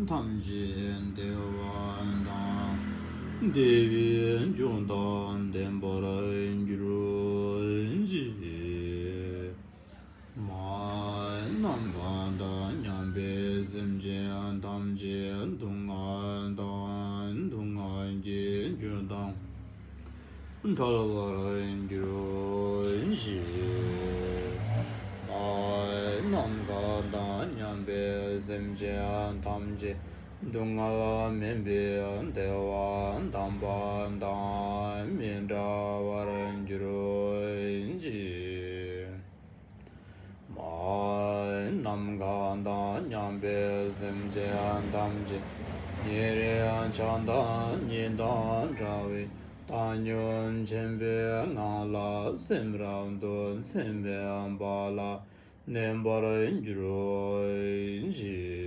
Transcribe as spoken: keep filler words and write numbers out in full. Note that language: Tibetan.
ཐམས་ཅད་བདེ་བ་དང་བདེ་བའི་འབྱུང་ལྡན་པར་གྱུར་ཅིག། མ་ནམ་མཁའ་དང་མཉམ་པའི་སེམས་ཅན་ཐམས་ཅད་སྡུག་བསྔལ་དང་སྡུག་བསྔལ་གྱི་རྒྱུ་དང་བྲལ་བར་གྱུར་ཅིག། མ་ནམ་མཁའ་དང་མཉམ་པའི་སེམས་ཅན་ཐམས་ཅད་སྡུག་བསྔལ་མེད་པའི་བདེ་བ་དམ་པ་དང་མི་འབྲལ་བར་གྱུར་ཅིག། མ་ནམ་མཁའ་དང་མཉམ་པའི་སེམས་ཅན་ཐམས་ཅད་ཉེ་རིང་ཆགས་སྡང་གཉིས་དང་བྲལ་བའི་བཏང་སྙོམས་ཆེན་པོའི་ངང་ལ་སེམས་རབ་ཏུ་ཚིམ་པའི་བར་ལ་གནས་པར་གྱུར་ཅིག།